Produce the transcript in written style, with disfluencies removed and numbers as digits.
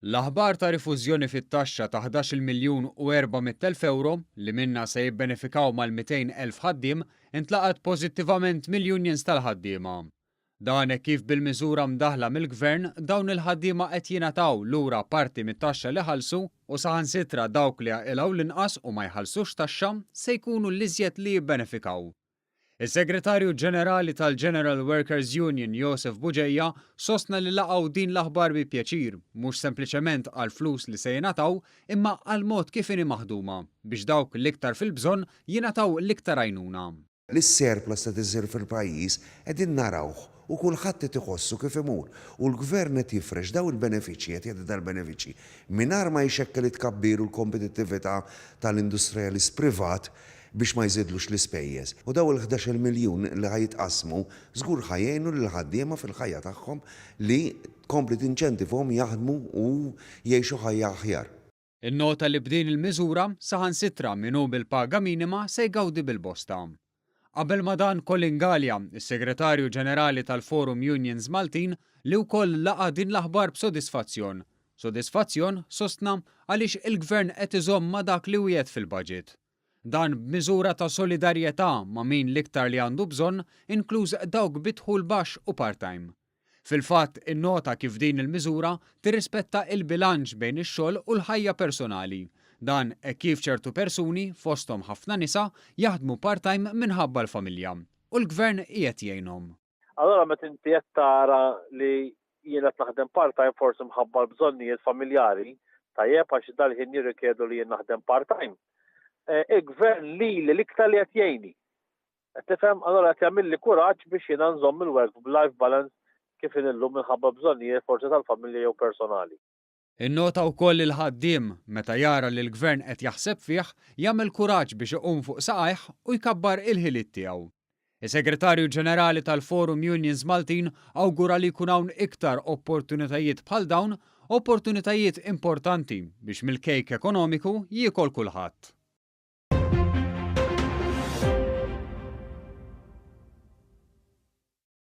L-aħbar ta' rifużjoni fit-taxxa ta' 11-il miljun u 400,000 ewro, li minnha se jibbenefikaw mal-200,000 ħaddiem, intlaqgħet pożittivament mill-unions tal-ħaddiema. Dan hekk kif bil-miżura mdaħħla mill-Gvern, dawn il-ħaddiema qed jingħataw lura parti mit-taxxa li ħallsu u saħansitra dawk li jaqilgħu l-inqas u ma jħallsux taxxa se jkunu l-iżjed li jibbenefikaw. Is-Segretarju Ġenerali tal-General Workers Union Josef Bugeja sostna li laqgħu din l-aħbar bi pjaċir, mhux sempliċement għall-flus li se jingħataw imma għall-mod kif inhi maħduma, biex dawk l-iktar fil-bżonn jingħataw l-iktar għajnuna. Li s-surplus qed isir fil-pajjiż qegħdin narawh u kulħadd qed iħossu kif imur u l-Gvern qed jifrex dawn il-benefiċċji, qed jagħti dal-benefiċċji mingħajr ma jxekkel it-tkabbir u l-kompetittività tal-industrialist privat biex ma jżidlux l-ispejjeż. U dawn il-ħdax-il miljun li ħa jitqassmu żgur ħa jgħinu lill-ħaddiema fil-ħajja tagħhom li tkompli tinċentivhom jaħdmu u jgħixu ħajja aħjar. Innota li b'din il-miżura, saħansitra min hu bil-paga minima se jgawdi bil-bosta. Qabel ma' dan Colin Galea, is-Segretarju Ġenerali tal-Forum Unions Maltin, li wkoll laqa' din l-aħbar b'sodisfazzjon. Sodisfazzjon, sostna, għaliex il-Gvern qed iżomm ma' dak li wiegħed fil-budget. Dan b'miżura ta' solidarjetà ma' min l-iktar li għandu bżonn, inkluż dawk bi dħul baxx u part-time. Fil-fatt, innota kif din il-miżura tirrispetta il-bilanċ bejn ix-xogħol u l-ħajja personali. Dan hekk kif ċertu persuni, fosthom ħafna nisa, jaħdmu part-time minħabba l-familja. U l-Gvern qiegħed jgħinhom. Allura meta inti qed tara li jien qed naħdem part-time forsi mħabba l-bżonnijiet familjari, tajjeb għax dal-ħin jirrikjedu li jien naħdem part-time. Eh, il-gvern lili l-iktar li qed jgħinni. Qed tifhem? Allura qed jagħmilli kuraġġ biex jiena nżomm il-work life balance kif inhi llum minħabba bżonnijiet forsi tal-familja jew personali. Innota wkoll li l-ħaddiem, meta jara li l-Gvern qed jaħseb fih, jagħmel kuraġġ biex iqum fuq saqajh u jkabbar il-ħiliet tiegħu. Is-Segretarju Ġenerali tal-Forum Unions Maltin awgura li jkun hawn iktar opportunitajiet bħal dawn, opportunitajiet importanti biex mill-kejk ekonomiku jiekol kulħadd.